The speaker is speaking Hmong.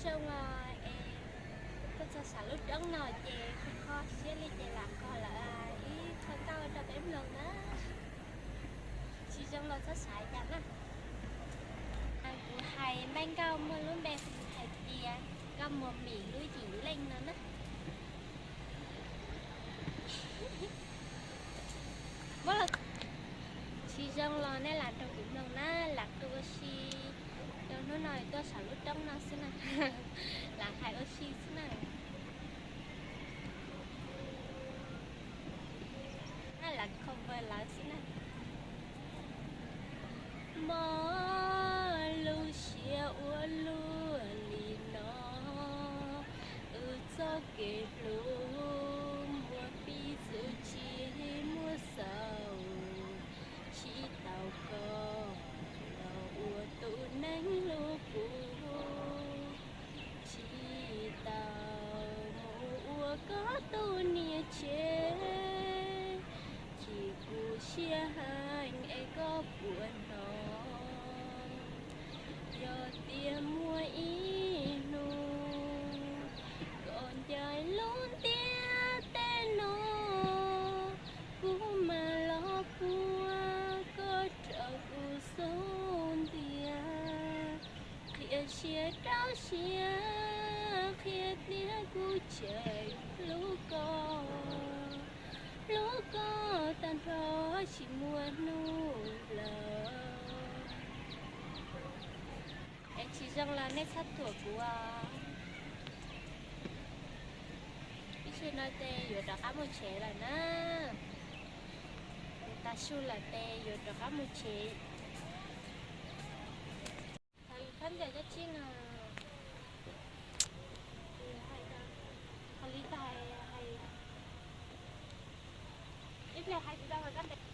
Zoo es tuaj txog saum lub roob no ces kho siab li ces lam qhov lawm ib qho nkauj rau peb mloog na. Tsis zoo los txhob xav cas na. Kuv hais npaij nkauj muaj lub npe hais tias nkauj muag mim lub yim leej no na. Tsis zoo los nej lam nrog kuv mloog na, lam qw ua si rau hnub no tuaj saum lub roob no xwb na. Lam hais ua si xwb na. Lam cover lawv xwb na. Mob lub siab ua luaj li no, wb txoj kev hlub muaj pib txwv tsis muaj xaus, tsis tau koj los ua tus neeg hlub kuv, tsis tau mus ua koj tus niam tsev, chim kuv siab heev es koj puas hnov. Yog tias muaj ib hnub koj ncaim lub ntiaj teb no, kuv mam los puag koj rau kuv xub ntiag, qhia siab rau siab, qhia tias kuv tseem hlub koj, hlub koj tag nrho tsis muaj hnub lawm. Es tsis zoo los nej txhob thuam kuv os. Ib tsam no ces yuav rov qab mus tsev lawm na. Tav su lawm ces yuav rov qab mus tsev. Thov li thab ncaws cov tsib no. Thov li tais hais, ib pliag hais tsis tau los koj ntes.